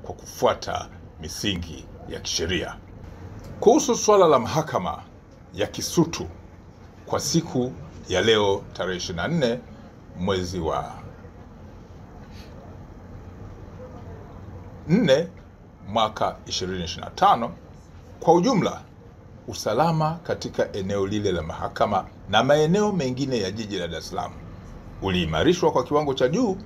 kwa kufuata misingi ya kisheria. Kuhusu swala la mahakama ya Kisutu kwa siku ya leo tarehe 24 mwezi wa 4 mwaka 2025, kwa ujumla usalama katika eneo lile la mahakama na maeneo mengine ya jiji la Dar es Salaam uliimarishwa kwa kiwango cha juu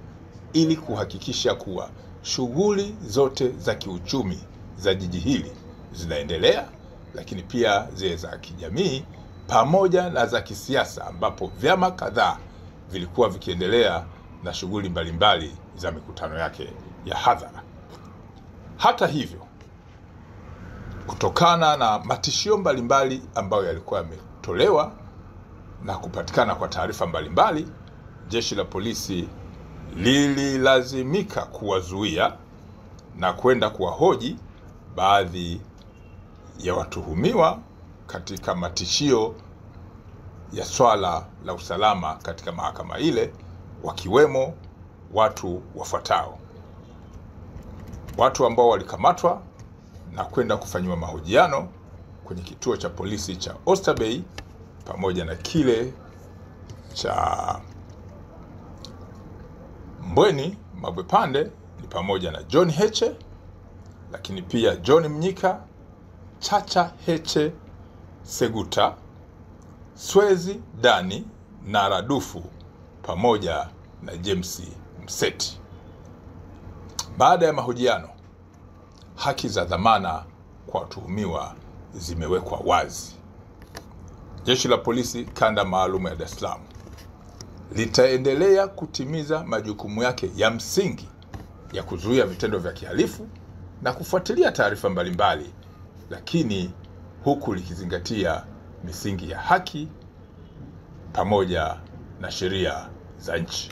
ili kuhakikisha kuwa shughuli zote za kiuchumi za jiji hili zinaendelea, lakini pia zile za kijamii pamoja na za kisiasa, ambapo vyama kadhaa vilikuwa vikiendelea na shughuli mbalimbali za mikutano yake ya hadhara. Hata hivyo, kutokana na matishio mbalimbali ambayo yalikuwa yametolewa na kupatikana kwa taarifa mbalimbali, jeshi la polisi lililazimika kuwazuia na kwenda kuwahoji baadhi ya watuhumiwa katika matishio ya swala la usalama katika mahakama ile, wakiwemo watu wafuatao. Watu ambao walikamatwa na kwenda kufanyiwa mahojiano kwenye kituo cha polisi cha Oysterbay pamoja na kile cha Mbweni Mabwepande ni pamoja na John Heche, lakini pia John Mnyika, Chacha Heche Seguta, Swezi Dani na Radufu pamoja na James Mseti. Baada ya mahojiano, haki za dhamana kwa watuhumiwa zimewekwa wazi. Jeshi la Polisi Kanda Maalum ya Dar es Salaam litaendelea kutimiza majukumu yake ya msingi ya kuzuia vitendo vya kihalifu na kufuatilia taarifa mbalimbali, lakini huku likizingatia misingi ya haki pamoja na sheria za nchi.